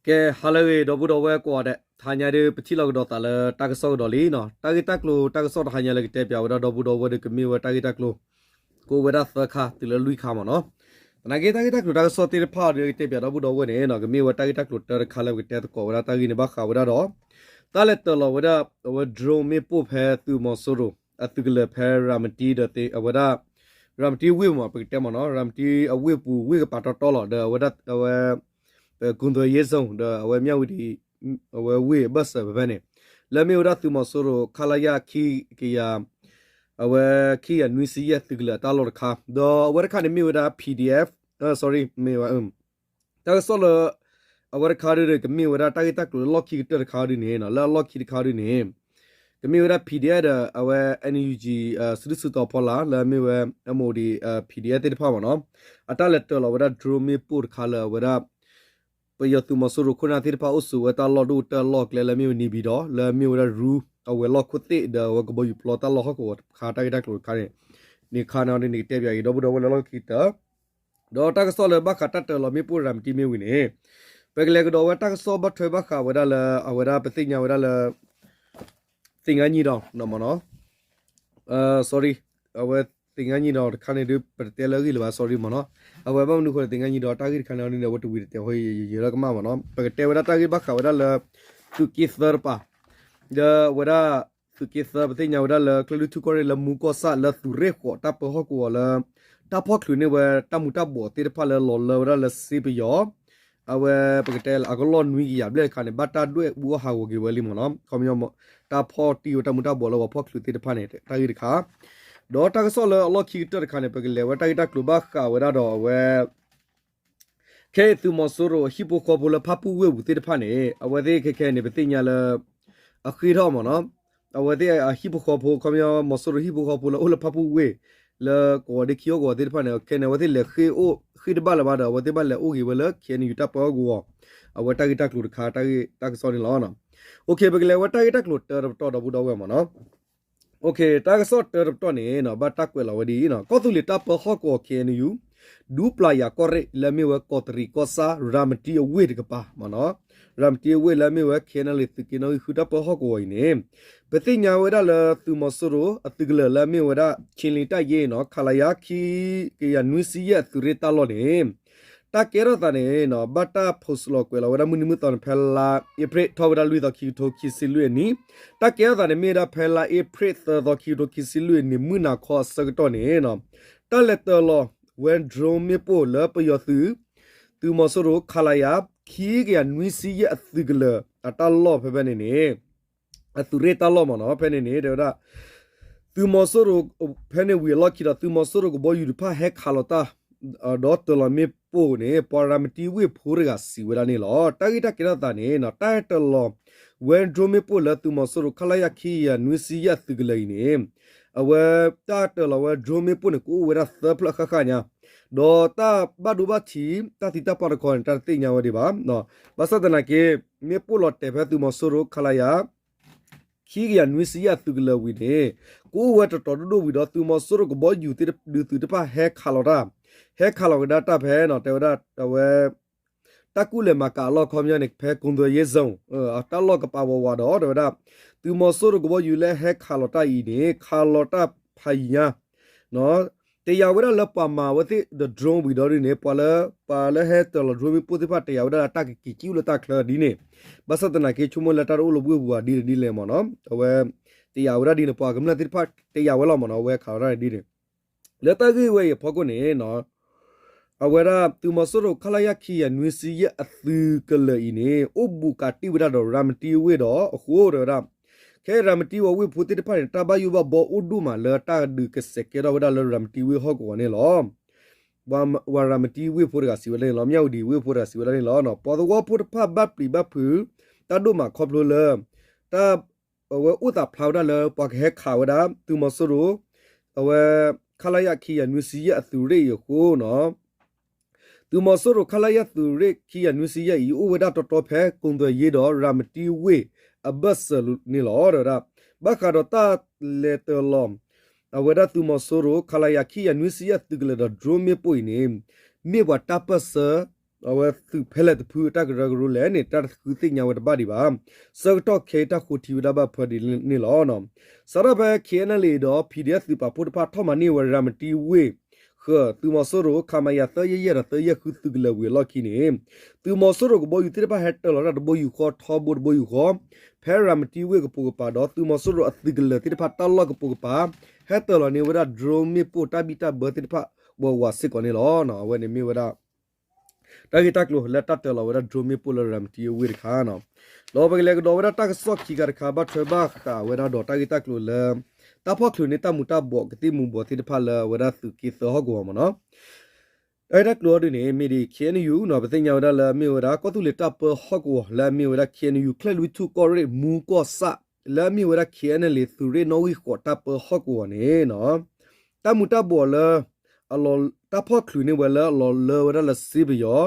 ကဲ ဟါလၢအဂ့ၤ ဒီပုၢ်ဒီဝဲၢ်ကိးဂၤဒဲး, တဟါညါဒုး ပထံၣ်လိာ်ကဒီးသးလၢတၢ်ကစီၣ်ကဒီးလံနီၤ. တၢ်ဂ့ၢ်တၢ်ကျိၤ တၢ်ကစီၣ်တဟါညါလၢကတဲပၠးဝဲဒၣ်ဒီပုၢ်ဒီဝဲၢ်ဒုး ကမ့ၢ်ဝဲတၢ်ဂ့ၢ်တၢ်ကျိၤ ကအိၣ်ဝဲဒၣ်သၢခါ တုၤလၢလွံၢ်ခါမ့ၢ်နီၤ. သနာ်က့ တၢ်ဂ့ၢ်တၢ်ကျိၤတၢ်ကစီၣ်သ့ၣ်တဖၣ်အံၤဒုး ကတဲပၠးဒီပုၢ်ဒီဝဲၢ်န့ၣ်နီၤ, ကမ့ၢ်ဝဲတၢ်ဂ့ၢ်တၢ်ကျိၤတၢတခါလၢပကတဲသကိးဝဲဒၣ်တၢ်ဂ့ၢ်န့ၣ် ဘၣ်ဃးဝဲဒၣ်ဒီး တၢ်လဲၤတၢၤလီၤဝဲဒၣ် အဝဲ drone မ့ၣ်ပိၢ်ဖဲသုးမီၤစိရိၤ အသုးကလၢၤဖဲရၤမတံဒီး အဝဲဒၣ် ရၤမတံဝ့ၢ်မ့ၢ် ပကတဲမ့ၢ်နီၤ, ရၤမတံအဝ့ၢ်ပူၤ ဝ့ၢ်ကပၤတီတီလီၤ ဒီးအဝဲဒၣ် အဝဲ ကုန်းသွယ်ရေးဇုန် ဒီးအဝဲမၠၣ်ဝတံၤ အဝဲဝ့ၢ်အဘၢၣ်စၢၤဖဲဖဲန့ၣ် လၢအမ့ၢ်ဝဲဒၣ်သုးမီၤစိရိၤ ခလရ ခံကယၤ အဝဲခံကယၤနွံဆံယဲၢ်သုးကလၢၤအတၢ်လီၢ်တခါ, ဒီးအဝဲတခါန့ၣ်မ့ၢ်ဝဲဒၣ် PDF, sorry မ့ၢ်ဝဲ တၢ်ကစီၣ်လၢ အဝဲတခါဒုးန့ၣ် ကမ့ၢ်ဝဲဒၣ်တၢ်ဂ့ၢ်တၢ်ကျိၤလၢလီၢ်ခံကတၢၢ်တခါဒုးန့ၣ်နီၤ, လၢအလီၢ်ခံတခါဒုးန့ၣ် ကမ့ၢ်ဝဲဒၣ် PDF ဒီးအဝဲ NUG စုဒုၣ်စုတီၤဖီလာ် လၢအမ့ၢ်ဝဲ MOD PDF သ့ၣ်တဖၣ်မ့ၢ်နီၤ, အတၢ်လဲၤတၢၤလီၤဝဲဒၣ် drone မ့ၣ်ပိၢ်တခါလၢအဝဲဒၣ် ပယီၤသုးမီၤစိရိၤခိၣ်နၢ်သ့ၣ်တဖၣ်အိၣ်ဆိးဝဲတၢ်လီၢ်ဒိၣ်တၢ်လီၢ်ကျဲလၢအမ့ၢ်ဝဲ နေပြည်တော် လၢအမ့ၢ်ဝဲဒၣ်ရူ အဝဲၤလီၢ်ခိၣ်သ့ၣ် ဒီးအဝဲကဘီယူၤပျီတၢ်လီၢ်ဟီၣ်ကဝီၤတခါ တၢ်ဂ့ၢ်တၢ်ကျိၤတခါန့ၣ် န့ၣ်ခါန့ၣ်ဒ်န့ၣ် ကတဲပၠးအံၤဒီပုၢ်ဒီဝဲၢ်လၢလီၢ်ခံကတၢၢ် ဒီးတၢ်ကစီၣ်လၢဘၣ်ဃးတၢ်တၢၤလီၤမ့ၣ်ပိၢ်ရၤမတံမ့ၢ်ဝံၤန့ၣ် ပကလဲၤကဒီးဝဲတၢ်ကစီၣ်ဘၣ်ထွဲဘၣ်ဃးဝဲဒၣ်လၢ အဝဲဒၣ်ပသ့ၣ်ညါဝဲဒၣ်လၢ သ့ၣ်ငါညံဒီးမ့ၢ်နီၤ sorry အဝဲသ့ၣ်ငါညံဒီးတခါန့ၣ်ဒုး ပတတဲလၢအဂ့ၢ်လၢၤဘၣ် sorry မ့ၢ်နီၤ, အဝဲဘၣ်မနုၤဃိလဲၣ် သ့ၣ်ငါညံဒီးတၢ်ဂ့ၢ်တခါန့ၣ်ဒ်န့ၣ် အဝဲတဝံၤတတဲာ်ဃီယယလၢကမၣ်မ့ၢ်နီၤ, ပကတဲဝဲဒၣ်တၢ်ဂ့ၢ်ဘၣ်ဃးဝဲဒၣ်လၢ သုးက့သၢတပၤ ဒီးအဝဲဒၣ် သုးက့သၢ ပသ့ၣ်ညါဝဲဒၣ်လၢ ကၠဲလူၢ်ထူၣ်ကီၢ်ရ့ၣ်လၢမူကီၢ်ဆၣ်လၢသုးရ့ၣ်ဃိးတၢ်ပၢဟီၣ်ကဝီၤလၢ တၢ်ဖီၣ်ချုးန့ၢ်ဝဲတၢ်မူၤတၢ်ဘှီးသ့ၣ်တဖၣ်လၢလီၤလၢဝဲဒၣ်လၢစ့ပယီၤ အဝဲပကတဲလၢအကလီၢ်နွံကယၤဘျဲၣ်တခါန့ၣ် ဘၣ်တၢ်ဒွဲၣ်အူအီၣ်ဟးဂီၤက့ၤဝဲလံမ့ၢ်နီၤ, ခီပညီ တၢ်ဖီၣ်တံၢ်ဝဲတၢ်မူၤတၢ်ဘှီးလၢပှၤဖီၣ်ချုးသ့ၣ်တဖၣ်န့ၣ် တၢ်ဂ့ၢ်တခါ, ဒီးတၢ်ကစီၣ်လၢအလီၢ်ခံကတၢၢ်တခါန့ၣ် ပကလဲၤဝဲတၢ်ဂ့ၢ်တၢ်ကျိၤဘၣ်ဃးဝဲဒၣ်ဒီးအဝဲ ခဲအံၤသုးမီၤစိရိၤအဟံၣ်ဖိဃီဖိလၢဖၣ်ပူၣ်ဝ့ၢ်ပူၤသ့ၣ်တဖၣ်န့ၣ် အဝဲသ့ၣ်ခဲခဲန့ၣ် ပသ့ၣ်ညါလၢ အဃ့ထီၣ်မ့ၢ်နီၤ, အဝဲသ့ၣ်အဟံၣ်ဖိဃီဖိ ခီပညီ မီၤစိရိၤဟံၣ်ဖိဃီဖိလၢအိၣ်လၢဖၣ်ပူၣ်ဝ့ၢ် လၢကဝီၤဒ့ခံဟီၣ်ကဝီၤသ့ၣ်တဖၣ်န့ၣ် ခဲန့ၣ် အဝဲသ့ၣ်လဲၤဃ့အိၣ်ဃ့တဘၣ်လၢၤဘၣ်ဒီး အဝဲသ့ၣ်ဘၣ်လဲၤအိၣ်က့ၤဝဲလၢ KNU တၢ်ပၢဟီၣ်ကဝီၤ အဝဲတၢ်ဂ့ၢ်တၢ်ကျိၤတခါ တၢ်ဂ့ၢ်တၢ်ကစီၣ်န့ၣ်လီၤ. ပကလဲၤဝဲတၢ်ဂ့ၢ်တၢ်ကျိၤတၢတပတီၢ်ဒီပုၢ်ဒီဝဲၢ်မ့ၢ်နီၤ တၢ်ကစီၣ်တၢတပတီၢ်န့ၣ် ဘၣ်တၢ်ကွဲးလီၤဝဲဒ်အံၤ, ကီၢ်သူလ့ၤတၢ်ပၢဟီၣ်ကဝီၤ KNU ဒူပျၤယၤကီၢ်ရ့ၣ် လၢအမ့ၢ်ဝဲကီးတရံးကီၢ်ဆၣ် ရၤမတံအဝ့ၢ်တကပၤမ့ၢ်နီၤ, ရၤမတံအဝ့ၢ်လၢအမ့ၢ်ဝဲ KNLA သုးက့နီၣ်ဂံၢ်ဃုတၢ်ပၢဟီၣ်ကဝီၤအံၤန့ၣ် ပသ့ၣ်ညါဝဲဒၣ်လၢသုးမီၤစိရိၤအသုးကလၢၤလၢအမ့ၢ်ဝဲဒၣ် ခြေလျင်တပ်ရင်းနီၤ ခလရ ခံကယၤနွံဆံယဲၢ်အသုးရ့ၣ်တၢ်လီၢ်န့ၣ် တၢ်ကဲထီၣ်သးန့ၣ် ဘၣ်တၢ် post လီၤကွဲးလီၤဝဲဒၣ်မုၢ်နံၤမုၢ်သီန့ၣ် ဖဲလါအ့ဖြ့ၣ်ထီၣ်ဝဲဒၣ်လွံၢ်သီ ခံကထိခံဆံလွံၢ်အနံၣ်, တၢ်ကဲထီၣ်သးန့ၣ် မ့ၢ်ဝဲဒၣ်ဖဲလါအ့ဖြ့ၣ်သၢသီ ခံကထိခံဆံလွံၢ်အနံၣ် မုၢ်နၤခီအဆၢကတီၢ်န့ၣ် တၢ်လဲၤတၢၤလီၤဝဲ drone မ့ၣ်ပိၢ်လၢပယီၤသုး သုးမီၤစိရိၤ ခလရ ခံကယၤနွံဆံယဲၢ်အသုးကလၢၤအတၢ်လီၢ်ဖဲဖဲန့ၣ်န့ၣ် အသုးရ့ၣ်တၢ်လီၢ်မ့ၢ်နီၤ ဖဲန့ၣ်န့ၣ် တဲဝဲဒၣ် သုးမီၤစိရိၤ ဖဲန့ၣ်ဝံၤအလီၢ်ခံဒီး သုးမီၤစိရိၤကဘီယူၤတဖၣ်ဟဲခးလီၤတၢ် ဒီးတၢၤလီၤမ့ၣ်ပိၢ်န့ၣ် ပှၤရၤမတံဝ့ၢ်ဖိတဂၤစံးဝဲဒၣ်န့ၣ်လီၤ. တၢ်ဂ့ၢ်တၢ်ကဲထီၣ်သးန့ၣ် တၢ်ဟဲတၢၤလီၤဝဲ drone မ့ၣ်ပိၢ်လၢသုးမီၤစိရိၤ ခလရ ခံကယၤနွံဆံယဲၢ်အသုးကလၢၤအံၤန့ၣ် အဝဲတၢ်တၢၤလီၤဝဲ drone မ့ၣ်ပိၢ်န့ၣ် ကအိၣ်ဝဲဒၣ်သၢဖျၢၣ်ဃၣ်ဃၣ်ညါ ဒီးတၢ်ဘၣ်ဒိဘၣ်ထံး တၢ်သံတၢ်ပှၢ်တခီန့ၣ် တၢ်တသ့ၣ်ညါဝဲဒံးဘၣ်. ဘၣ်ဆၣ်သနာ်က့ မ့ၣ်ပိၢ်လီၤတဲာ်ဖဲသုးမီၤစိရိၤ ခလရ ခံကယၤနွံဆံယဲၢ်အသုးကလၢၤဝံၤန့ၣ် ကအိၣ်ဝဲတတီၤဒိၣ်ဒိၣ်ဝံၤဒီး သုးမီၤစိရိၤကဘီယူၤသ့ၣ်ဒုးသုးတဖၣ်ဟဲခးလီၤတၢ် ဟဲခးလီၤကဒါတၢ်ဖဲနီၤ တဲဝဲဒၣ် အဝဲ တၢ်ကူၣ်လဲၤမၤကၤအလီၢ်ခီပညီန့ၣ် ဖဲ ကုန်းသွယ်ရေးဇုန် တၢ်လီၢ်ကပာ်ဝးဝးဒီး တဲဝဲဒၣ် သုးမီၤစိရိၤကဘီယူၤလၢဟဲခးလီၤတၢ်အံၤန့ၣ် ခးလီၤတၢ်ဖးယံၤညါ တယာ်ဝဲဒၣ်လၢပှၤမၤဝဲသ့ၣ်ဒီး drone ဝံၤဒီးဒ်န့ၣ် ပှၤလၢ ပှၤလၢဟဲတၢၤလီၤ drone မ့ၣ်ပိၢ်သ့ၣ်တဖၣ် တယာ်ဝဲဒၣ်တၢ်ကက့ၤကံၣ်အိၣ်လၢတၢ်ချၢဒ်န့ၣ် ဘၣ်ဆၣ်သနာ်က့ ဆိကမိၣ်လၢတၢ်တအိၣ်လၢဝ့ၢ်ပူၤဘၣ်ဒ်လဲၣ်ဒ်လဲၣ်မ့ၢ်နီၤ အဝဲ တယာ်ဝဲဒၣ်ဒ်န့ၣ် ပှၤကမျၢၢ်သ့ၣ်တဖၣ်တယာ်ဝဲလီၤမ့ၢ်နီၤ အဝဲခးလီၤတၢ်န့ၣ်ဒ်န့ၣ် လၢတၢ်ဂ့ၢ်ဝဲအံၤအဖီခိၣ်န့ၣ် အဝဲဒၣ်သုးမီၤစိရိၤ ခလရ ခံကယၤနွံဆံယဲၢ်အသုးကလၢၤအံၤန့ၣ် အိၣ်ဘူးကးတံၢ်ဝဲဒၣ်ဒီးရၤမတံဝ့ၢ်ဒီးအဃိ တဲဝဲဒၣ် ခဲအံၤရၤမတံဝ့ၢ်ဖိသ့ၣ်တဖၣ်န့ၣ် တၢ်ဘၣ်ယိၣ်ဘၣ်ဘီအိၣ်ဒိၣ်မးလၢတၢ်ဒုးကစဲးကဲထီၣ်ဝဲဒၣ်လၢရၤမတံဝ့ၢ်ဟီၣ်ကဝီၤန့ၣ်လီၤ. ပှၤရၤမတံဝ့ၢ်ဖိတဂၤစံးဝဲဒၣ်န့ၣ်လီၤ မၠၣ်ဝတံၤဝ့ၢ်ဖိတဂၤစံးဝဲဒၣ်န့ၣ်လီၤ. ပှၤသဝီဖိတဖၣ်ဘၣ်ပျံၤဘၣ်ဖုး တၢ်ဒိၣ်မးခီဖျိလၢ တၢ် အဝဲအိၣ်သးဖျါဝဲဒၣ်လၢပှၤကဟဲခးဝဲဒၣ် သုးမီၤစိရိၤ အဝဲ ခလရ ခံကယၤနွံဆံယဲၢ်အသုးရ့ၣ်အံၤအဃိနီၤ သုးမီၤစိရိၤ ခလရ သုးရ့ၣ် ခံကယၤနွံဆံယဲၢ်အံၤ အိၣ်ဝဲဒၣ်တီတီဖဲ ကုန်းသွယ်ရေးဒီး ရၤမတံဝ့ၢ်အဘၢၣ်စၢၤန့ၣ်လီၤ. ဘၣ်ဃးဒီးတၢ်လဲၤတၢၤလီၤ အဝဲဒၣ်သုးမီၤစိရိၤ ခလရ ခံကယၤနွံဆံယဲၢ်သုးကလၢၤဒီး drone မ့ၣ်ပိၢ်အံၤန့ၣ် မ့ၢ်ပှၤတၢ်ပၢၢ်ဆၢ အဝဲသုးဖဲလဲၣ်တဖုအတၢ်ကရၢကရိလဲၣ်န့ၣ် တၢ်တဃုသ့ၣ်ညါဝဲတဘၣ်ဒံးဘၣ်. ဆၢကတီၢ်ခဲအံၤတၢ်ဃိထံဝဲဒၣ်ဘၣ်ဖၢဒ်န့ၣ်လီၤ. စးထီၣ်ဖဲ K N L A ဒီး P D F သုးပာ်ဖှိၣ်တဖၣ်ထီၣ်မၤန့ၢ်ဝဲရၤမတံဝ့ၢ် ဃၢၤ သုးမီၤစိရိၤ ခမရ သၢယဲၢ်ယဲၢ်ဒီးသၢယဲၢ်ဃုသုးကလၢၤဝံၤအလီၢ်ခံန့ၣ် သုးမီၤစိရိၤကဘီယူၤသ့ၣ်တဖၣ်ဟဲတၢၤလီၤတၢ်တဘိယူၢ်ဃီထီဘိတဘိယူၢ်ဃီ ဖဲရၤမတံဝ့ၢ်ကပိာ်ကပၤဒီး သုးမီၤစိရိၤအသုးကလၢၤသ့ၣ်တဖၣ်တၢ်လီၢ်ကပိာ်ကပၤ ဟဲတၢၤလီၤန့ၢ်ဝဲဒၣ် drone မ့ၣ်ပိၢ်တၢ်ဘံၣ်တၢ်ဘၢသ့ၣ်တဖၣ်ဝးဝးစ့ၢ်ကီးန့ၣ်လီၤ. အဝဲန့ၣ်မ့ၢ်ဝဲဒၣ် တၢ်ဂ့ၢ်တၢ်ကျိၤလၢတၢ်တၢၤလီၤဝဲဒၣ် drone မ့ၣ်ပိၢ်လၢရၤမတံဝ့ၢ်တခါန့ၣ်, ဒီးပကလဲၤကဒီးဝဲဒၣ်တၢ်ကစီၣ်ခံခါတခါ ဘၣ်ထွဲဘၣ်ဃးဝဲဒၣ်ဒီးတၢ်ဂ့ၢ်တၢ်ကျိၤလၢ တၢ်ဖီၣ်ချုးန့ၢ်တၢ်မူၤတၢ်ဘှီးကသံၣ်မူၤဘှီးသ့ၣ်တဖၣ်လၢအဝဲဒၣ်သုးက့သၢဟီၣ်ကဝီၤမ့ၢ်န့ၣ်, တၢ်ဂ့ၢ်တၢ်ကျိၤအီၤဒ်န့ၣ် မ့ၢ်ဒ် K N U န့ၣ် ပသ့ၣ်ညါဝဲဒၣ်လၢအမ့ၢ်ဝဲဒၣ် ကီၢ်သူလ့ၤတၢ်ပၢဟီၣ်ကဝီၤလၢအမ့ၢ်ဝဲဒၣ် K N U ကၠဲၣ်လွံၢ်ထူၣ်ကီၢ်ရ့ၣ်မူကီၢ်ဆၣ် လၢအမ့ၢ်ဝဲဒၣ် K N L A သုးရ့ၣ်နီၣ်ဂံၢ်ဃိးတၢ်ပၢဟီၣ်ကဝီၤန့ၣ် တၢ်မူၤတၢ်ဘှီးလၢ တၢ်ဖီၣ်ချုးန့ၢ်ဝဲလၢအလီၤလၢဝဲဒၣ်လၢစ့ပယီၤ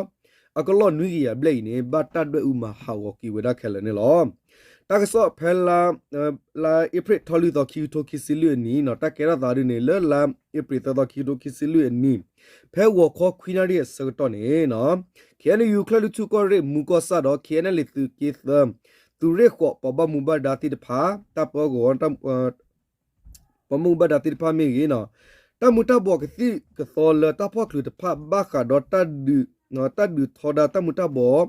အကလီၢ်နွံကယၤဘျဲၣ်အံၤန့ၣ် ဘၣ်တၢ်ဒွဲၣ်အူမၤဟးဂီၤကွံာ်ဝဲဒၣ်ခဲလၢာ်န့ၣ်လီၤ. တၢ်ကစီၣ်ဖဲလါ လါအ့ဖြ့ၣ်ထီၣ်လွံၢ်သီ ခံကထိခံဆံလွံၢ်အနံၤန့ၣ် တၢ်ကဲထီၣ်သးဒ်န့ၣ် လၢလါအ့ဖြ့ၣ်သၢသီ ခံကထိခံဆံလွံၢ်အနံၤ ဖဲဂီၤခီခွံနၣ်ရံၣ်အဆၢကတီၢ်န့ၣ် K N U ကၠဲၣ်လွံၢ်ထူၣ်ကီၢ်ရ့ၣ်မူကီၢ်ဆၣ်ဒီး K N L A သုးက့သၢ သုးရ့ၣ်ဃိး ပှၤဘၣ်မူဘၣ်ဒါသ့ၣ်တဖၣ် တၢ်ပၢဂီၤ ပှၤမူဘၣ်ဒါသ့ၣ်တဖၣ်မ့ၢ်ဂ့ၤ, တၢ်မူၤတၢ်ဘှီးကသံၣ်ကသီလၢတၢ်ဖီၣ်ချုးတဖၣ်ဘၣ်ဃးဒီး တၢ်ဒုးထီဒါတၢ်မူၤတၢ်ဘှီး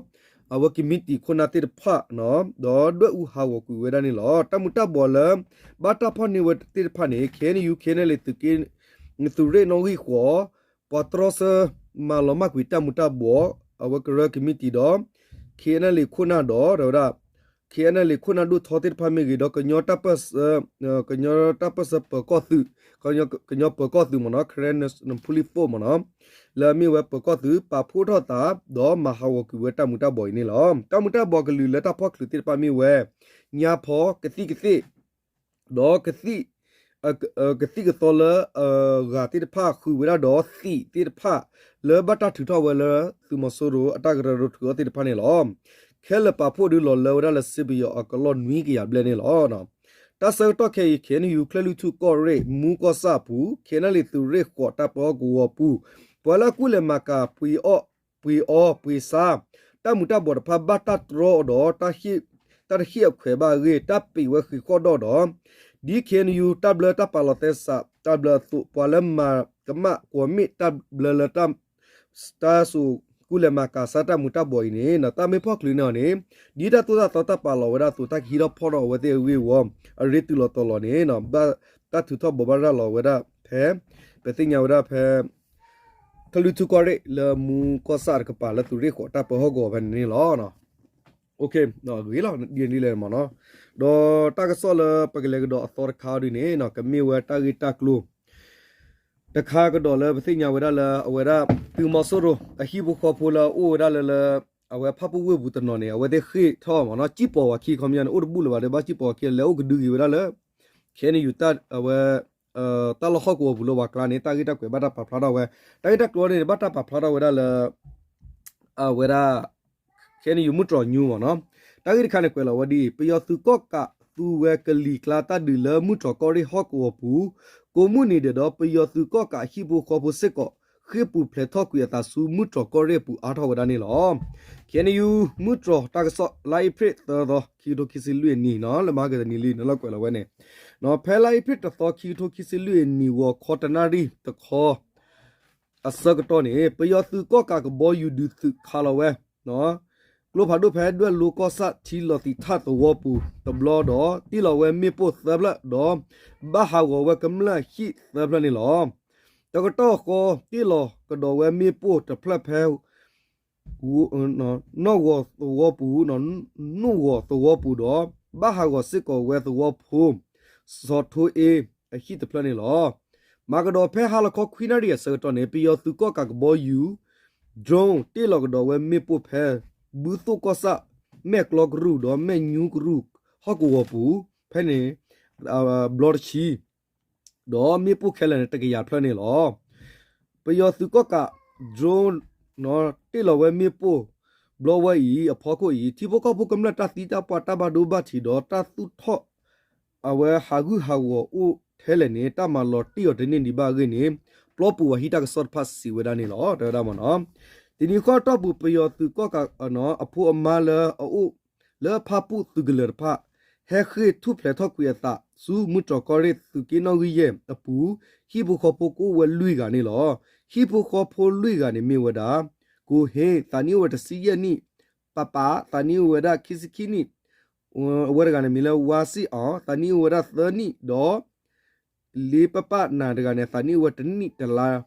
အဝဲကမံးတံာ်ခိၣ်နၢ်သ့ၣ်တဖၣ် ဒီးဒွဲၣ်အူဟးဂီၤကွံာ်ဝဲဒၣ်န့ၣ်လီၤ. တၢ်မူၤတၢ်ဘှီးလၢ ဘၣ်တၢ်ဖီၣ်န့ၢ်ဝဲသ့ၣ်တဖၣ်န့ၣ် K N U K N L A သုးက့ သုးရ့ၣ်နီၣ်ဂံၢ်ဃိး ပှၤတြီဆၢ မၤလီၤမၢ်ကွံာ်တၢ်မူၤတၢ်ဘှီး အဝဲကရၢကမံးတံာ်ဒီး K N L A ခိၣ်နၢ်ဒီး တဲဝဲဒၣ် K N L A ခိၣ်နၢ်ဒိၣ်ထီသ့ၣ်တဖၣ်မ့ၢ်ဂ့ၤဒီး ကညီတၢ်ပၢၢ်ဆၢ ကညီတၢ်ပၢၢ်ဆၢပၢၤကီၢ်သုး ကညီပၢၤကီၢ်သုးမ့ၢ်န့ၣ် Karen National Police Force မ့ၢ်န့ၣ် လၢအမ့ၢ်ဝဲပၢၤကီၢ်သုး ပာ်ဖှိၣ်ထီၣ်သး ဒီးမၤဟးဂီၤကွံာ်ဝဲတၢ်မူၤတၢ်ဘှီးအံၤန့ၣ်လီၤ. တၢ်မူၤတၢ်ဘှီးကလုာ်လၢတၢ်ဖီၣ်ချုးသ့ၣ်တဖၣ်မ့ၢ်ဝဲ ညါဖီ ကသံၣ်ကသ့ၣ် ဒီး ကသံၣ်ကသီလၢအဂၤသ့ၣ်တဖၣ်ဃုာ်ဝဲဒၣ်ဒီးသံးသ့ၣ်တဖၣ် လၢဘၣ်တၢ်ထုးထီၣ်ဝဲလၢသုးမီၤစိရိၤအတၢ်ကရၢကရိထုးအီၤသ့ၣ်တဖၣ်န့ၣ်လီၤ. ခဲလၢာ်ပာ်ဖှိၣ်ဒုးလီၤလၢဝဲဒၣ်လၢစ့ပယီၤအကလီၢ်နွံကယၤဘျဲၣ်န့ၣ်လီၤ. တၢ်ဆၢကတီၢ်ခဲအံၤ K N U ကၠဲၣ်လွံၢ်ထူၣ်ကီၢ်ရ့ၣ် မူကီၢ်ဆၣ်အပူၤ K N L A သုးရ့ၣ်ဃိးတၢ်ပၢဟီၣ်ကဝီၤပူၤ ပှၤလၢအကူၣ်လဲၤမၤကၤ ပှ့ၤအီၣ်ပှ့ၤဆါ တၢ်မူၤတၢ်ဘှီးတဖၣ်ဘၣ်တၢ်တြီအီၤဒီး တၢ်တဟ့ၣ်အခွဲးဘၣ်အဂ့ၢ် တၢ်ပံးဝဲဃံးဃီၣ်ဒီၣ်ဒီး ဒ် K N U တၢ်ဘျၢတၢ်ပာ်လီၤသဲစးတၢ်ဘျၢအသိး ပှၤလၢမၤကမၣ်ကွီၢ်မ့ၣ်တၢ်ဘျၢလၢ တၢ်စူၢ်ကူၣ်လဲၤမၤကၤဆါတၢ်မူၤတၢ်ဘှီးအံၤန့ၣ် တၢ်မ့ၢ်ဖီၣ်ချုးန့ၢ်အီၤန့ၣ် ဒ်တၢ်သိၣ်တၢ်သီတၢ်ပာ်လီၤဝဲဒၣ်အသိး တၢ်ကဟံးထီၣ်ဖီၣ်ထီၣ်အဝဲသ့ၣ်အဂ့ၢ်အဝီ အရ့တုၤလီၤတီၤလီၤန့ၣ် ဘၣ်တၢ်ထုးထီၣ်ဘိးဘၣ်ရၤလီၤဝဲဒၣ်ဖဲ ပသ့ၣ်ညါဝဲဒၣ်ဖဲ ကၠဲၣ်လွံၢ်ထူၣ်ကီၢ်ရ့ၣ်လၢမူကီၢ်ဆၣ်တကပၤလၢသုးရ့ၣ်ဃိးတၢ်ပၢဟီၣ်ကဝီၤဖဲန့ၣ်န့ၣ်လီၤ. ဂ့ၤလီၤ ဒ်လဲၣ်မ့ၢ်န့ၣ်, ဒီးတၢ်ကစီၣ်လၢပကလဲၤကဒီးအသီတခါအီၤဒ်န့ၣ် ကမ့ၢ်ဝဲတၢ်ဂ့ၢ်တၢ်ကျိၤ တခါကဒီးလၢပသ့ၣ်ညါဝဲဒၣ်လၢအဝဲဒၣ် သုးမီၤစိရိၤအဟံၣ်ဖိဃီဖိလၢအအိၣ်ဝဲဒၣ်လၢလၢ အဝဲဖၣ်ပူၣ်ဝ့ၢ်ပူၤတနီၤန့ၣ် အဝဲသ့ၣ်ဃ့ၢ်ထီၣ်မ့ၢ်န့ၣ် ကံၣ်ပီၤဝဲခံခီပညီန့ၣ် အိၣ်တဘူၣ်လၢၤဘၣ်ဒီး ဘၣ်ကံၣ်ပီၤဝဲခံလဲၤအိၣ်ကဒုဂ့ၤဝဲဒၣ်လၢ ခဲအံၤန့ၣ် ယူၤတၢ်အဝဲ တၢ်လီၢ်ဟီၣ်ကဝီၤပူၤလၢပှၤကျါန့ၣ် တၢ်ဂ့ၢ်တၢ်ကွဲးဘၣ်တၢ်ပာ်ဖျါထီၣ်ဝဲ, တၢ်ဂ့ၢ်တၢ်ကျိၤန့ၣ် ဘၣ်တၢ်ပာ်ဖျါထီၣ်ဝဲဒၣ်လၢ အဝဲဒၣ် ခဲအံၤန့ၣ် ယူၤမုၢ်တြီၤညူမ့ၢ်န့ၣ်, တၢ်ဂ့ၢ်တခါန့ၣ်ကွဲးလီၤဝဲဒ်အံၤ, ပယီၤသုးကီၣ်ကးသူဝဲကလံၤကျါတၢ်ဒုးလၢမုၢ်တြီၤကီၢ်ရ့ၣ်ဟီၣ်ကဝီၤပူၤ, ကိးမုၢ်နံၤဒဲးဒီး ပယီၤသုးကီၣ်ကးအဟံၣ်ဖိဃီဖိစ့ၢ်ကီး ဃ့ၢ်ပူၤဖျဲးထီၣ်ကွံာ်အသးဆူမုၢ်တြီၤကီၢ်ရ့ၣ်အပူၤအါထီၣ်ဝဲဒၣ်န့ၣ်လီၤ. ခဲအံၤန့ၣ် ယူၤမုၢ်တြီၤတၢ်ကစီၣ် လါအ့ဖြ့ၣ်သၢသီ ခံကထိခံဆံလွံၢ်အနံၤန့ၣ် လၢမဟါကတနံၤလံန့ၣ် လီၤကွဲးလီၤဝဲန့ၣ်, ဖဲလါအ့ဖြ့ၣ်တသီ ခံကထိခံဆံလွံၢ်အနံၤ ဂီၤခီတနၣ်ရံၣ်တခီ အဆၢကတီၢ်န့ၣ် ပယီၤသုးကီၣ်ကးကဘီယူၤဒုးသုးခးလီၤဝဲ ကျိဖးဒိၣ်ဖဲဒွဲၣ်လိကီၢ်ဆၣ်ထံလီၤသံးထၣ်သဝီပူၤတဘျီဒီး တ့ၢ်လီၤဝဲမ့ၣ်ပိၢ်သၢဖျၢၣ်ဒီး ဘၣ်ဟးဂီၤဝဲကမျၢၢ်ဟံၣ်သၢဖျၢၣ်န့ၣ်လီၤ. တကတီၢ်ဃီ တ့ၢ်လီၤကဒီးဝဲမ့ၣ်ပိၢ်တဖျၢၣ်ဖဲ နီၣ်ဂီၤသဝီပူၤ, နီၣ်ဂီၤသဝီပူၤဒီး ဘၣ်ဟးဂီၤစ့ၢ်ကီးဝဲသဝီဖိ စီၤထိအ့အဟံၣ်တဖျၢၣ်န့ၣ်လီၤ. မၤကဒီးဖဲဟါလီၤခီခွံနၣ်ရံၣ်အဆၢကတီၢ်န့ၣ် ပယီၤသုးကီၣ်ကးကဘီယူၤ drone တ့ၢ်လီၤကဒီးဝဲမ့ၣ်ပိၢ်ဖဲ ဘုသိၣ်ကီၢ်ဆၣ် မဲၣ်ကျီကရူၢ်ဒီးမဲၣ်ညူကရူၢ်ဟီၣ်ကဝီၤပူၤ ဖဲန့ၣ် ဘျီတဆံ ဒီးမ့ၣ်ပိၢ်ခဲလၢာ်န့ၣ် တကယၤဖျၢၣ်န့ၣ်လီၤ. ပယီၤသုးကီၣ်ကး drone တ့ၢ်လီၤဝဲမ့ၣ်ပိၢ် ဘျီဝဲအံၤ အဖီခိၣ်အံၤ ထံဖိကီၢ်ဖိကမျၢၢ်တၢ်သံတၢ်ပှၢ်တၢ်ဘၣ်ဒိဘၣ်ထံးဒီးတၢ်သူၣ်ထီၣ် အဝဲဟးဂူာ်ဟးဂီၤအိၣ်ထဲလဲၣ်န့ၣ် တၢ်မၤလီၤတံၢ်အီၤတန့ၢ်ဒံးဘၣ်အဂ့ၢ်န့ၣ် ပျီပူၤဝဲဟံၣ်တၢ်ကစီၣ်တဖၣ်စံးဝဲဒၣ်န့ၣ်လီၤ. တဲဝဲဒၣ်မ့ၢ်န့ၣ်, တနံၤဃီအတီၢ်ပူၤ ပယီၤသုးကီၣ်ကးအဖိအမါလၢအအိၣ်လၢဖၣ်ပူၣ်သုးကလၢၤတဖၣ် ဟဲဃ့ၢ်ထူၣ်ဖျဲးထီၣ်ကွံာ်အသးဆူမုၢ်တြီၢ်ကီၢ်ရ့ၣ်သုးက့နီၣ်ဂံၢ်ယဲၢ်အပူၤ ဟံၣ်ဖိဃီဖိကအိၣ်ဝဲလွံၢ်ဂၤန့ၣ်လီၤ. ဟံၣ်ဖိဃီဖိလွံၢ်ဂၤန့ၣ်မ့ၢ်ဝဲဒၣ် ကိၢ်ဟ့ သးနံၣ်အိၣ်ဝဲတဆံယဲၢ်နံၣ်, ပပာ် သးနံၣ်အိၣ်ဝဲဒၣ်ခံဆံခံနံၣ်, အဝဲတဂၤန့ၣ်မံၤလၢဝါစံၣ်အီၤ သးနံၣ်အိၣ်ဝဲဒၣ်သၢနံၣ်ဒီး လ့ပပၣ်နၤတဂၤန့ၣ် သးနံၣ်အိၣ်ဝဲတနံၣ်တလါ, တ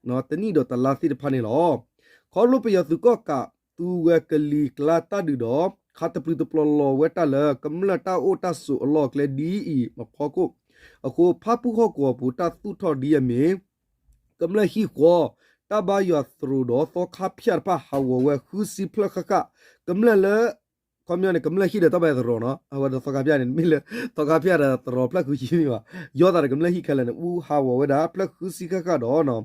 နံၣ်ဒီးတလါသ့ၣ်တဖၣ်န့ၣ်လီၤ. ခီဖျိပယီၤသုးကီၣ်ကးသူဝဲကလံၤကျါတၢ်ဒုးဒီး ခးတပျုာ်တပျီၤလီၤဝဲတၢ်လၢ ကမျၢၢ်တၢ်အိၣ်တၢ်ဆိးအလီၢ်အကျဲဒ်အံၤအဖီခိၣ်အဃိ ဖၣ်ပူၣ်ဟီၣ်ကဝီၤပူၤတၢ်သူၣ်ထီၣ်ဒ်အမ့ၢ် ကမျၢၢ်ဟံၣ်ဃီ တၢ်ဘါယွၤသရိာ်ဒီးသီခါဖၠၣ်တဖၣ်ဟးဂီၤဝဲဃုဆံဖျၢၣ်ဃၣ်ဃၣ်, ကမျၢၢ်လၢ ခီပညီန့ၣ် ကမျၢၢ်ဟံၣ်ဒီးတၢ်ဘါယွၤသရိာ်နီၤ, အဝဲဒီးသီခါဖၠၣ်န့ၣ် မ့ၢ်လၢ သီခါဖၠၣ်ဒီးသရိာ်ဖျၢၣ်ဃုဆံမ့ၢ်ဘၣ်, ယီသးဒီးကမျၢၢ်ဟံၣ်ခဲလၢာ်န့ၣ် အူဟးဂီၤဝဲဒၣ်ဖျၢၣ်ဃုဆံဃၣ်ဃၣ်ဒီး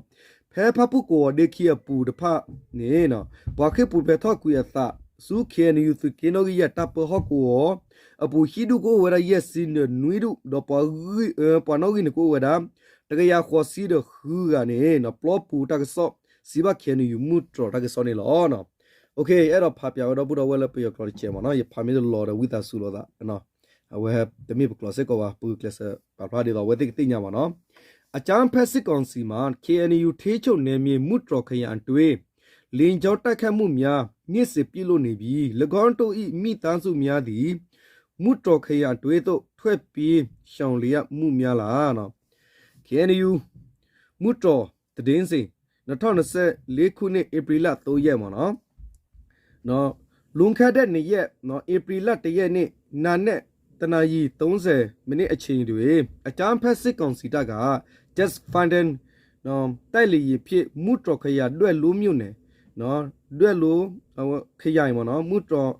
ဖဲဖၣ်ပူၣ်ကဝီၤဒ့ခံအပူၤတဖၣ်န့ၣ် ပှၤဃ့ၢ်ပူၤဖျဲးထီၣ်ကွံာ်အသးဆူ ခ့ၣ်အဲၣ်ယူၣ် သုးက့နီၣ်ဂံၢ်ယဲၢ်တၢ်ပၢဟီၣ်ကဝီၤအပူၤ ဟံၣ်ဒူၣ်ကအိၣ်ဝဲဒၣ်ယဲၢ်ဆံနွံဒူၣ် ဒီး ပှၤနီၣ်ဂံၢ်န့ၣ်ကအိၣ်ဝဲဒၣ် တကယၤဃိးဆံဒီးဃုဂၤန့ၣ် ပျီပူၤတၢ်ကစီၣ် စံးဘၣ် ခ့ၣ်အဲၣ်ယူၣ် မုၢ်တြီၢ်တၢ်ကစီၣ်န့ၣ်လီၤ. အဲၣ်ဒိးဖးပၠးဝဲဒီပုၢ်ဒီဝဲၢ်လၢပယီၤကျိာ်တစဲးမ့ၢ်နီၤ, ယဖးမ့ၢ်တလီၤဒီးဝံသးစူၤလိာ်သး, အဝဲတမ့ၢ်ပကျိာ်စ့ၢ်ကီးဘၣ်, ပကျဲးစၢးပာ်ဖျါဒ်သိးအဝဲသ့ၣ်ကသ့ၣ်ညါမ့ၢ်နီၤ. အကြမ်းဖက်စစ်ကောင်စီမှ KNUထိန်းချုပ်နယ်မြေ မုၢ်တြီၢ်ခရိုင်အတွင်း လေကြောင်းတိုက်ခိုက်မှုများ နေ့စဉ်ပြုလုပ်နေပြီး ၎င်းတို့၏ မိသားစုများသည် မုၢ်တြီၢ်ခရိုင်အတွင်းသို့ ထွက်ပြေးရှောင်လျက်မှုများလာ ခ့ၣ်အဲၣ်ယူၣ် မုၢ်တြီၢ် သတင်းစဉ် နှစ်ထောင့်နှစ်ဆယ့်လေးခုနှစ် ဧပြီလ သုံးရက် မ့ၢ်နီၤ. လွန်ခဲ့တဲ့နှစ်ရက် နော် ဧပြီလ တစ်ရက်နေ့ နံနက် တစ်နာရီ သုံးဆယ်မိနစ်အချိန်တွင် အကြမ်းဖက်စစ်ကောင်စီတပ်က Jet Fighter နော် တိုက်လေယာဉ်ဖြင့် မုၢ်တြီၢ်ခရိုင် ဒွဲၣ်လိမြို့နယ် နော် ဒွဲၣ်လိ ခရိုင် မ့ၢ်နီၤ မုၢ်တြီၢ်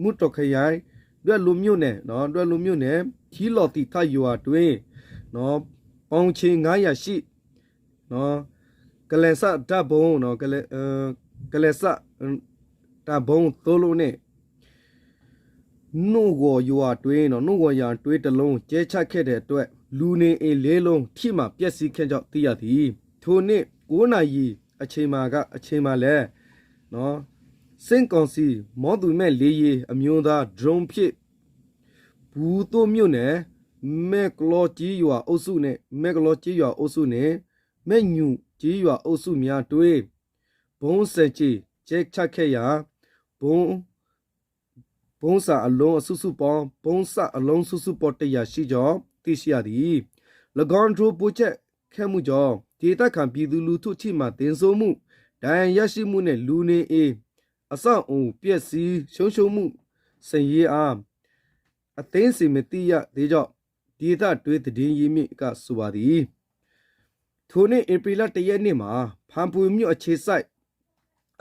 မုၢ်တြီၢ်ခရိုင် ဒွဲၣ်လိမြို့နယ် နော် ဒွဲၣ်လိမြို့နယ် ထံလီၤသံးထၣ်ရွာတွင် နော် ပေါင်ချိန်ငါးရာရှိ နော် ကလဲၤစးဓာတ်ဗုံး နော် ကလဲၤ ကလဲၤစး ဓာတ်ဗုံးသုံးလုံးနှင့် နိၣ်ဂီၤယွၤတွင်း နော် နိၣ်ဂီၤယွၤတွင်းတစ်လုံး ကျဲချခဲ့တဲ့အတွက် လူနေအိမ်လေးလုံး ထိမှန်ပျက်စီးခဲ့ကြောင်း သိရသည်။ ထိုနေ့ ကိုးနာရီ အချိန်မှာက အချိန်မှာလည်း နော် စစ်ကောင်စီ မောင်းသူမဲ့လေယာဉ်အမျိုးသား drone ဖြင့် ဘူးသိုမြို့နယ် မဲကလောကျေးရွာအုပ်စုနှင့် မဲကလောကျေးရွာအုပ်စုနှင့် မဲညူကျေးရွာအုပ်စုများတွင် ဗုံးဆံးကျင်ကျဲချခဲ့ရာ ဗုံး ဗုံးဆံးအလုံးစုစုပေါင်း ဗုံးဆံးအလုံးစုစုပေါင်း တစ်ရာရှိကြောင်း သိရှိရသည်။ ၎င်း drone ဗုံးကျဲချခဲ့မှုကြောင့် ဒေသခံပြည်သူလူထု ထိမှန်သေဆုံးမှု၊ ဒဏ်ရာရရှိမှုနှင့် လူနေအိမ်အဆောက်အအုံ ပျက်စီးဆုံးရှုံးမှုစာရင်းအား အသေးစိတ်မသိရသေးကြောင်း ဒေသတွင်းသတင်းရင်းမြစ်က ဆိုပါသည်။ ထိုနှစ် ဧပြီလ တစ်ရက်နေ့မှာ ဖန်ပူမြို့အခြေစိုက်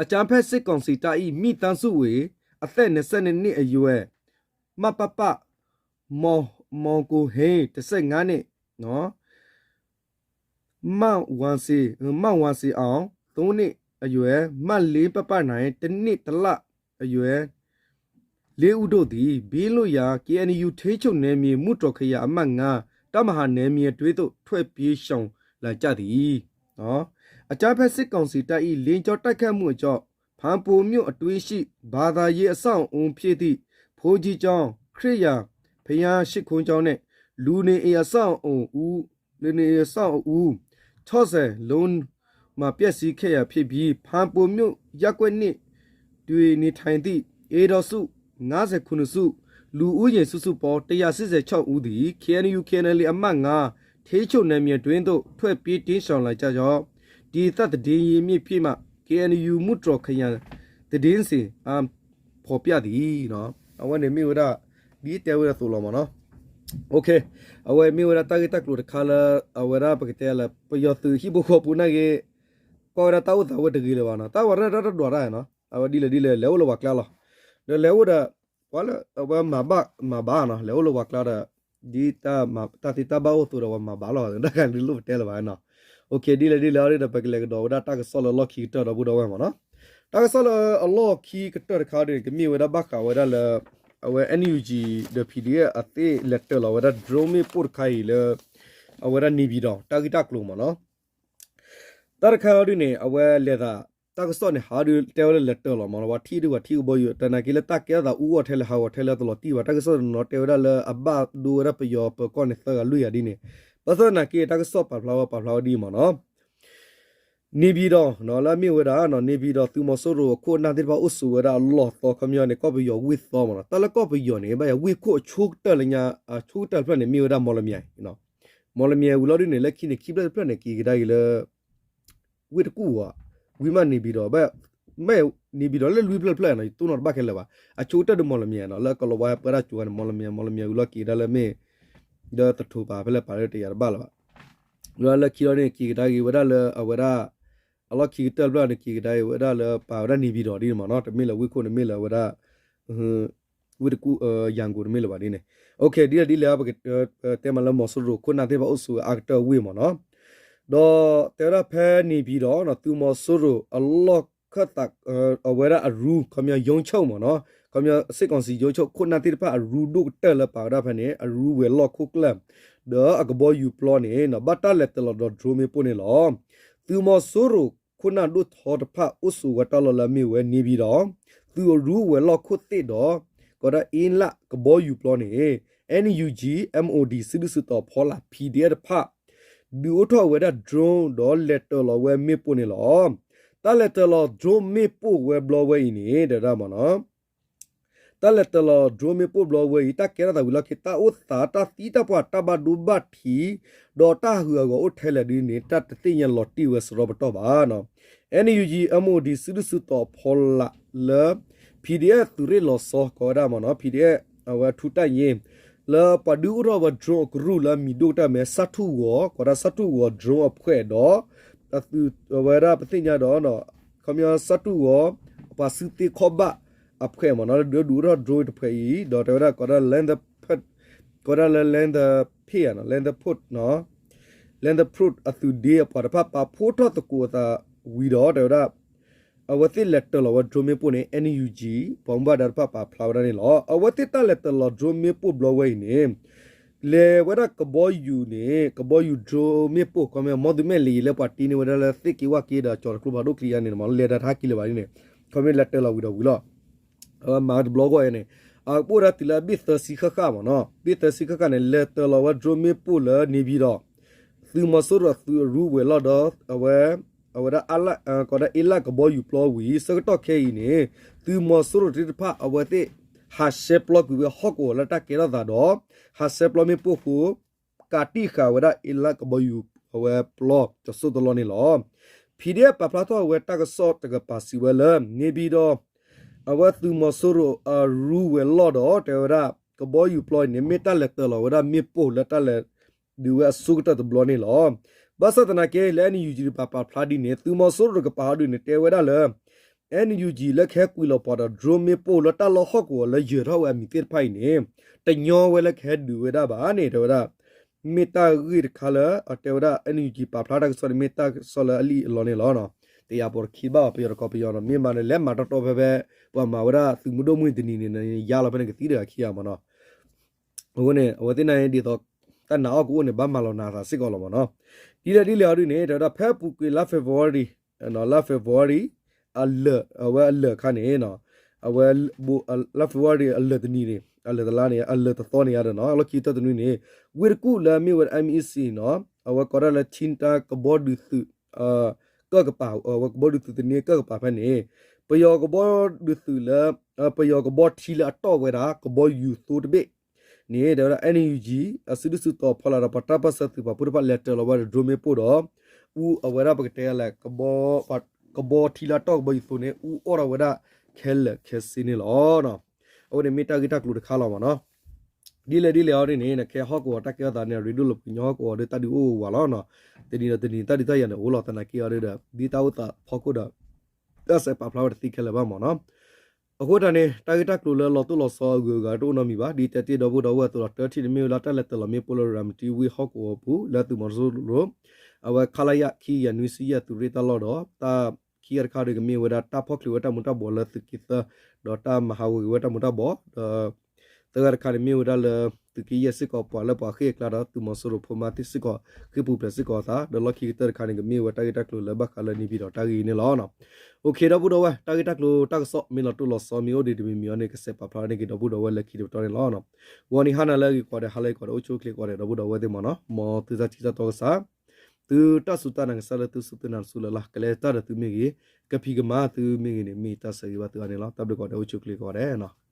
အကြမ်းဖက်စစ်ကောင်စီတပ်၏ မိသားစုဝင် အသက် နှစ်ဆယ့်နှစ်နှစ်အရွယ် မပပ မောင်မောင်ကိုဟိန်း တစ်ဆယ့်ငါးနှစ် နော် မဝါစေ မဝါစေအောင် သုံးနှစ်အရွယ် မလေးပပနိုင် တစ်နှစ်တစ်လအရွယ် လေးဦးတို့သည် ဘေးလွတ်ရာ KNU ထိန်းချုပ်နယ်မြေ မုတြော်ခရိုင် အမှတ်ငါး တပ်မဟာနယ်မြေအတွင်းသို့ ထွက်ပြေးရှောင်လာကြသည်။ နော် အကြမ်းဖက်စစ်ကောင်စီတပ်၏ လေကြောင်းတိုက်ခိုက်မှုအကြောင်း ဖန်ပူမြို့အတွင်းရှိ ဘာသာရေးအဆောက်အအုံဖြစ်သည့် ဘုန်းကြီးကျောင်း၊ ခရစ်ယာန်ဘုရားရှိခိုးကျောင်းနှင့် လူနေအိမ်အဆောက်အအုံ လူနေအိမ်အဆောက်အအုံ ခြောက်ဆယ်လုံးမှာ ပျက်စီးခဲ့ရာဖြစ်ပြီး ဖန်ပူမြို့ ရပ်ကွက်နှစ်တွင် နေထိုင်သည့် အိမ်ထောင်စု ငါးဆယ့်ခုနစ်စု လူဦးရေစုစုပေါင်း တစ်ရာရှစ်ဆယ့်ခြောက်ဦးသည် KNU KNLA အမှတ်ငါး ထိန်းချုပ်နယ်မြေအတွင်းသို့ ထွက်ပြေးတိမ်းရှောင်လာကြကြောင်း ဒေသသတင်းရင်းမြစ်ဖြစ်မှ KNU မုတြော်ခရိုင်သတင်းစင်အား ဖော်ပြသည် နော် အဝဲန့ၣ်မ့ၢ်ဝဲဒၣ် ဒ်တဲဝဲဒၣ်သိးလီၤမ့ၢ်နီၤ အဝဲမ့ၢ်ဝဲဒၣ်တၢ်ဂ့ၢ်တၢ်ကျိၤတခါလၢ အဝဲဒၣ်ပကတဲလၢ ပယီၤသုးဟံၣ်ဖိဃီဖိနာ်က့ ကွၢ်ဝဲဒၣ်တၢ်အိၣ်သးဝဲတဂ့ၤလၢၤဘၣ်နီၤ တၢ်ဝဲဒၣ်တၢ်တဒွးတၢ်နီၤ အဝဲဒ်လဲၣ်ဒ်လဲၣ် လဲၤအိၣ်လၢပှၤကျါလီၤ ဒီးလဲၤအိၣ်ဒီး ပှၤလၢအဝဲမၤဘၣ်မၤဘၣ်နီၤ လဲၤအိၣ်လၢပှၤကျါဒီး ဒ်တၢ်သ့တၢ်ဘၣ်အိၣ်အသိးဒီး ပှၤမၤဘၣ်လီၤ တၢ်ခါန့ၣ်လိၣ်ပတဲလၢၤဘၣ်နီၤ ဒ်လဲၣ်ဒ်လဲၣ်အီၤဒီး ပကလဲၤကဒီးဝဲဒၣ်တၢ်ကစီၣ်လၢလီၢ်ခံကတၢၢ်ဒီပုၢ်ဒီဝဲၢ်မ့ၢ်နီၤ တၢ်ကစီၣ်လၢအလီၢ်ခံကတၢၢ်တခါဒီး ကမ့ၢ်ဝဲဒၣ်ဘၣ်ဃးဝဲဒၣ်လၢ အဝဲ NUG ဒီး PDF အသ့ၣ်လဲၤတၢၢ်လီၤဝဲဒၣ် drone မ့ၣ်ပိၢ်တခါအံၤလၢ အဝဲဒၣ် နေပြည်တော် တၢ်ဂ့ၢ်တၢ်ကျိၤမ့ၢ်နီၤ တၢ်တခါအံၤဒ်န့ၣ် အဝဲလဲၤသး တၢ်ကစီၣ်န့ၣ် ဟးဒုးတဲဝဲလၢလဲၤတၢၤလီၤမးနီၤ, ပှၤထံၣ်ဒုးပှၤထံၣ်ကဘီယူၤ တနာ်က့လၢတၢ်ကဲထီၣ်သးအူအီၣ်ထဲလဲၣ် ဟးဂီၤထဲလဲၣ်တလီၤတံၢ်ဘၣ်, တၢ်ကစီၣ်တနီၤတဲဝဲဒၣ်လၢအဘၣ်ဒိဝဲဒၣ်ပယီၤပၢၤကီၢ်န့ၣ်သၢဂၤလွံၢ်ဂၤဒ်န့ၣ်, ဘၣ်ဆၣ်သနာ်က့ တၢ်ကစီၣ်ပာ်ဖျါဝဲပာ်ဖျါဝဲဒ်အံၤမးနီၤ နေပြည်တော် လၢအမ့ၢ်ဝဲဒၣ် နေပြည်တော် သုးမီၤစိရိၤအခိၣ်အနၢ်သ့ၣ်တဖၣ်အိၣ်ဆိးဝဲဒၣ်အလီၢ်သီခီပညီန့ၣ် ကီၢ်ပယီၤဝ့ၢ်သီမးနီၤ, တၢ်လၢကီၢ်ပယီၤန့ၣ် ဘၣ်ယၤဝ့ၢ်ခိၣ်အဆိကတၢၢ်လၢညါ အဆိကတၢၢ်တဖျၢၣ်န့ၣ် မ့ၢ်ဝဲဒၣ် မော်လမြိုင် မော်လမြိုင်ဝံၤလီၤဒ်န့ၣ် လၢခံန့ၣ် ခံဖျၢၣ်တဖျၢၣ်န့ၣ် က့ၤကဒါက့ၤလၢ ဝ့ၢ်တကူၣ်ဝဲ, ဝံၤမး နေပြည်တော် ဘၣ် နေပြည်တော် လၢလွံၢ်ဖျၢၣ်တဖျၢၣ်နီၤ ယတိၢ်နီၣ်တဘၣ်ခဲလၢာ်ဘၣ်, အဆိကတၢၢ်ဒီး မော်လမြိုင် နီၤ လၢကလီၤဝါပှဲၤဒၣ်ကၠိၤဝဲန့ၣ် မော်လမြိုင် မော်လမြိုင်ဝံၤလီၤက့ၤဒၣ်လၢမ့ၢ် ဒီးသထူးပာ်ဖဲလဲၣ်ပာ်လၢတယာ်တဘၣ်လၢၤဘၣ်, လၢခံလီၤန့ၣ် က့ၤကဒါက့ၤဝဲဒၣ်လၢအဝဲဒၣ် အလီၢ်ခံကတၢၢ်တဖျၢၣ်န့ၣ် က့ၤကဒါက့ၤဝဲဒၣ်လၢပာ်ဝဲဒၣ် နေပြည်တော် ဒ်န့ၣ်မးနီၤ, တမ့ၢ်လၢဝ့ၢ်ခိၣ်န့ၣ် မ့ၢ်လၢအဝဲဒၣ် ဝ့ၢ်တကူၣ် ရန်ကုန် တမ့ၢ်လၢၤဘၣ်ဒ်န့ၣ်, ဒ်လဲၣ်ဒ်လဲၣ် ပကတဲမးလၢ မီၤစိရိၤခိၣ်နၢ်သ့ၣ်တဖၣ်အိၣ်ဆိးဝဲအါကတၢၢ်ဝ့ၢ်မးနီၤ, ဒီးတဲဝဲဒၣ်ဖဲ နေပြည်တော် နီၤ သုးမီၤစိရိၤအလီၢ်ခၢၣ်သး အဝဲဒၣ်အရူ ခီပညီ ရုံးချုပ် မးနီၤ, ခီပညီ စစ်ကောင်စီရုံးချုပ် ခိၣ်နၢ်သ့ၣ်တဖၣ်အရူဒိၣ်ကတၢၢ်လၢပာ်ဝဲဒၣ်ဖဲန့ၣ် အရူဝဲၤလီၢ်ခိၣ်ကျၢၢ် ဒီးအကဘီယူၤပျီန့ၣ် ဘၣ်တၢ်လဲၤတၢၤလီၤဒီး drone မ့ၣ်ပိၢ်န့ၣ်လီၤ. သုးမီၤစိရိၤခိၣ်နၢ်ဒိၣ်ထီတဖၣ်အိၣ်ဆိးဝဲတၢ်လီၢ်လၢအမ့ၢ်ဝဲ နေပြည်တော် သုးအရူဝဲၤလီၢ်ခိၣ်သ့ၣ်ဒီး ကီးဒၣ်အ့လၣ်ကဘီယူၤပျီန့ၣ် NUG MOD စုဒုၣ်စုတီၤဖီလာ် PDF တဖၣ် ဒုးအိၣ်ထီၣ်ဝဲဒၣ် drone ဒီးလဲၤတၢၤလီၤဝဲမ့ၣ်ပိၢ်န့ၣ်လီၤ. တၢ်လဲၤတၢၤလီၤ drone မ့ၣ်ပိၢ်ဝဲဘျီဝဲအံၤန့ၣ် တဲဝဲဒၣ်မးနီၤ တၢ်လဲၤတၢၤလီၤ drone မ့ၣ်ပိၢ်ဘျီဝဲအံၤ တၢ်ကဲထီၣ်သးဝံၤလီၢ်ခံ တၢ်အိၣ်သး တၢ်သံတၢ်ပှၢ် တၢ်ဘၣ်ဒိဘၣ်ထံး ဒီးတၢ်ဟးဂူာ်ဟးဂီၤအိၣ်ထဲလဲၣ်ဒ်န့ၣ် တၢ်တသ့ၣ်ညါလီၤတံၢ်ဝဲစရီပတီၢ်ဘၣ်နီၤ. NUG MOD စုဒုၣ်စုတီၤဖီလာ်လၢ PDF သုးရ့ၣ်လီၤဆီ ကိးဝဲဒၣ်မးနီၤ PDF အဝဲထူတပ်ရင်း လၢပှၤဒုးအိၣ်ထီၣ်ဝဲ drone အကရူၢ်လၢအမံၤဒိၣ်ကတၢၢ်မ့ၢ် စၣ်ထူၣ်ဂီၤ ကိးဒၣ်စၣ်ထူၣ်ဂီၤ drone အဖှဲးဒီး အသုးဝဲဒၣ်ပသ့ၣ်ညါဒီး ခီပညီစၣ်ထူၣ်ဂီၤ ပှၤစုသ့ခီၣ်ဘၣ်အဖှဲးမးနီၤ လၢဒုးဒုးအိၣ်ထီၣ် drone တဖှဲးအံၤ ဒီးတဲဝဲဒၣ်ကိးဒၣ် land ကိးဒၣ်လၢ land ဖ့ၣ် land port နီၤ land port အသုးဒ့အပှၤတဖၣ်ပာ်ဖှိၣ်ထီၣ်သကိးအသးဝံၤဒီး တဲဝဲဒၣ် အဝဲသ့ၣ်လဲၤတၢၤလီၤဝဲ drone မ့ၣ်ပိၢ်န့ၣ် NUG ပှၤမူဘၣ်ဒါတဖၣ်ပာ်ဖျါဝဲဒၣ်န့ၣ်လီၤ. အဝဲသ့ၣ်တၢ်လဲၤတၢၤလီၤ drone မ့ၣ်ပိၢ်ဘျီဝဲအံၤန့ၣ် လဲၤဝဲဒၣ်ကဘီယူၤန့ၣ် ကဘီယူၤ drone မ့ၣ်ပိၢ် ခီပညီ မီသုမဲာ်လံၤလၢပှၤတ့န့ၢ်ဝဲဒၣ်လၢသ့ၣ်က့ဝၣ်က့ဒီး ကၠီၤတကျိဖးဒိၣ်ချံယါန့ၣ်မး လဲၤတၢ်တဟါက့ၤလၢၤဘၣ်န့ၣ် ခီပညီလဲၤတၢၤလီၤဝံၤဒီးဝံၤလီၤ. အဝဲမၤတဘျီဂီၢ်အံၤန့ၣ် အကပိၣ်ဝဲဒၣ်တုၤလၢအဘ့ၣ်သၢဆံဃၣ်ဃၣ်မးနီၤ ဘ့ၣ်သၢဆံဃၣ်ဃၣ်န့ၣ် လဲၤတၢၤလီၤဝဲ drone မ့ၣ်ပိၢ်လၢ နေပြည်တော် သုးမီၤစိရိၤအသုးအရူဝဲၤလီၢ်ဒီး အဝဲ အဝဲဒၣ် ကိးဒၣ်အ့လၣ်ကဘီယူၤပျီဝံၤ ဆၢကတီၢ်ခဲအံၤန့ၣ် သုးမီၤစိရိၤသ့ၣ်တဖၣ်အဝဲသ့ၣ် ဟးဆှဲပျီကွံာ်ဝဲဟီၣ်ကဝီၤလၢတၢ်ကဲထီၣ်သးဒီး ဟးဆှဲပျီမ့ၣ်ပိၢ်အဃိ ကးတံၢ်ဃာ်ဝဲဒၣ်အ့လၣ်ကဘီယူၤအဝဲပျီတစိၢ်တလီၢ်န့ၣ်လီၤ. PDF ပာ်ဖျါထီၣ်ဝဲတၢ်ကစီၣ်တကပၤစံးဝဲလၢ နေပြည်တော် အဝဲသုးမီၤစိရိၤအရူဝဲၤလီၢ်ဒီး တဲဝဲဒၣ် ကဘီယူၤပျီအံၤန့ၣ် မ့ၢ်တၢ်လဲၤတၢၤလီၤဝဲဒၣ်မ့ၣ်ပိၢ်လၢတၢ်လဲၤ ဒုးဝဲအဆိကတၢၢ်တဘျီန့ၣ်လီၤ. ဘၣ်ဆၣ်သနာ်က့ လၢ NUG တကပၤပာ်ဖျါဒ်န့ၣ် သုးမီၤစိရိၤတကပၤဟီဒ်န့ၣ် တဲဝဲဒၣ်လၢ NUG လၢကဟဲကွံာ်လီၤပှၤဒီး drone မ့ၣ်ပိၢ်လၢတၢ်လီၢ်ဟီၣ်ကဝီၤလၢယၢၤထီၣ်ဝဲအမံၤသ့ၣ်တဖၣ်အံၤန့ၣ် တညီဝဲလၢကဟဲဒုးဝဲဒၣ်ဘၣ်န့ၣ် တဲဝဲဒၣ် မ့ၢ်တၢ်ဂ့ၢ်တခါလၢ တဲဝဲဒၣ် NUG ပာ်ဖျါတၢ်ကစီၣ်န့ၣ် မ့ၢ်တၢ်ကစီၣ်လၢအလံၣ်အလီန့ၣ်လီၤ. တယာ်ပိာ်တခံဘၣ်အီၤ ပယီၤတကီၢ်ပယီၤနီၤ မ့ၢ်မၤန့ၣ် လဲၤမၤတီတီဖဲဖဲ ပှၤမၤဝဲဒၣ်သုးမုၢ်ဒိၣ်မုၢ်တနံၤန့ၣ် ယါလီၤဖဲန့ၣ်ကသံတဂၤခံဂၤမးနီၤ အဃိန့ၣ် အဝဲသ့ၣ်န့ၣ်ဒ်သိး တၢ်နာ်အီၣ်ကအိၣ်န့ၣ် ဘၣ်မၤလီၤနၤသးစ့ၢ်ကီးလီၤမးနီၤ. ဒ်လဲၣ်ဒ်လဲၣ်အီၤဒ်န့ၣ် တဲဝဲဒၣ်ဖဲအပူၤကွံာ်လါ February လါ February အလၢာ် အဝဲအလၢာ်အခါန့ၣ် အဝဲ လါ February အလၢာ်တနံၤန့ၣ် အလၢာ်တလါန့ၣ် အလၢာ်တသီန့ၣ်ဒီးနီၤ လီၢ်ခံကတၢၢ်တနွံန့ၣ် ဝ့ၢ်တကူၣ်လၢအမ့ၢ်ဝဲ MEC နီၤ အဝဲကိးဒၣ်လၢ Chinta ကဘီဒုးသုး ကၢၢ်ကပၤ အဝဲကဘီဒုးသုးသန့ကၢၢ်ကပၤဖဲန့ၣ် ပယီၤကဘီဒုးသုးလၢ ပယီၤကဘီထံလၢအတီၢ်ဝဲဒၣ် ကဘီယူၤသိတဘ့ၣ်န့ၣ် တဲဝဲဒၣ် NUG အစုဒုၣ်စုတီၤဖီလာ်ဒီးပှၤတၢ်ပၢၢ်ဆၢသုးပာ်ဖှိၣ်တဖၣ်လဲၤတၢၤလီၤဝဲဒီး drone မ့ၣ်ပိၢ်ဒီး အူအဝဲဒၣ်ပကတဲလဲၣ် ကဘီထံလၢအတီၢ်ကဘီယူၤသိန့ၣ် အူအီၣ်ထီၣ်ဝဲဒၣ်ခဲလၢာ်ခဲဆ့န့ၣ်လီၤ. အဝဲန့ၣ်မ့ၢ်တၢ်ဂ့ၢ်တၢ်ကျိၤတခါလီၤမးနီၤ. ဒ်လဲၣ်ဒ်လဲၣ်အီၤဒ်န့ၣ် ခဲဟီၣ်ကဝီၤတၢ်ကဲထီၣ်သးန့ၣ် ရ့ဒိၣ်လၢပှၤကညီဟီၣ်ကဝီၤဒီးတၢ်ဒုးအိၣ်ဝးလီၤနီၤ. တနံၤဒီးတနံၤတၢ်ဒုးတၢ်ယၤန့ၣ် အိၣ်လီၤသနာ်က့အီၤဒီး ဒ်တၢ်အိၣ်သးဖီခိၣ်ဒီး တၢ်စဲးပာ်ဖျါဝဲတသ့ခဲလၢာ်ဘၣ်မးနီၤ. အဃိတၢ်န့ၣ် တၢ်ဂ့ၢ်တၢ်ကျိၤလၢလီၤတိၢ်လီၤဆီအဂုၤအဂၤတအိၣ်နီတမံၤဘၣ်. ဒ်တဲတ့ၢ်ဒီပုၢ်ဒီဝဲၢ်အသိးဒီး တထံၣ်တမ့ၢ်ဝဲလၢတၢ်လဲၤတၢၤလီၤမ့ၣ်ပိၢ်လၢ ရၤမတံဝ့ၢ်ဟီၣ်ကဝီၤအပူၤ လၢသုးမီၤစိရိၤ အဝဲ ခလရ ခံကယၤနွံဆံယဲၢ် သုးရ့ၣ်တၢ်လီၢ်ဒီး တၢ်ခံဂၤတခါဒီးကမ့ၢ်ဝဲဒၣ်တၢ်ဖီၣ်ချုးဝဲတၢ်မူၤတၢ်ဘှီးလၢသုးက့သၢ ဒီးတၢ်မၤဟးဂီၤက့ၤဝဲတၢ်မူၤတၢ်ဘှီး ဒီး သၢဂၤတခါန့ၣ်မ့ၢ်ဝဲဒၣ်လၢ သုးက့ယဲၢ်စ့ၢ်ကီး ပှၤလၢပှၤဃ့ၢ်အကျါဒီး သုးမီၤစိရိၤဖိမါသ့ၣ်စ့ၢ်ကီး ဃ့ၢ်ပူၤဖျဲးစ့ၢ်ကီးအသး ဒီးလီၢ်ခံကတၢၢ်တခါန့ၣ် ကမ့ၢ်ဝဲတၢ်ဂ့ၢ်တၢ်ကျိၤလၢဘၣ်ဃးလၢ နေပြည်တော် တၢ်ဂ့ၢ်အံၤန့ၣ်လီၤ. အိၣ်ခ့ ဒီပုၢ်ဒီဝဲၢ် တၢ်ဂ့ၢ်တၢ်ကျိၤတၢ်ကစီၣ် မ့ၢ်လီၤတိၢ်လီၤဆီ မ့ၢ်အိၣ်ဒံးတမံၤမံၤအံၤန့ၣ် ကစဲးပာ်ဖျါန့ၢ်က့ၤဒီပုၢ်ဒီဝဲၢ်လၢခံတပတီၢ်န့ၣ်လီၤ. ဂီၤနံၤဟါနၤလၢအဂ့ၤကိးဂၤဒဲး ဟါလၢအဂ့ၤကိးဂၤဒဲး အိၣ်ဆူၣ်အိၣ်ချ့ကိးဂၤဒဲး ဒီပုၢ်ဒီဝဲၢ်သ့ၣ်မးနီၤ မ်သုတၢ်ထံၣ်တၢ်တီကစၢ် သုတၢ်စူၢ်တၢ်နာ်ကစၢ်လၢသုစူၢ်သုနာ်တစူၢ်လၢ်လၢ် ကလဲၤတၢ်ဒီးသုမ့ၢ်ဂ့ၤ ကဖံးကမၤသုမ့ၢ်ဂ့ၤန့ၣ် မ့ၢ်တၢ်ဆၢဂ့ၤဘၣ်သုအါန့ၣ်လီၤ. တၢ်ဘျုးကိးဂၤဒဲး အိၣ်ဆူၣ်အိၣ်ချ့ကိးဂၤဒဲးနီၤ.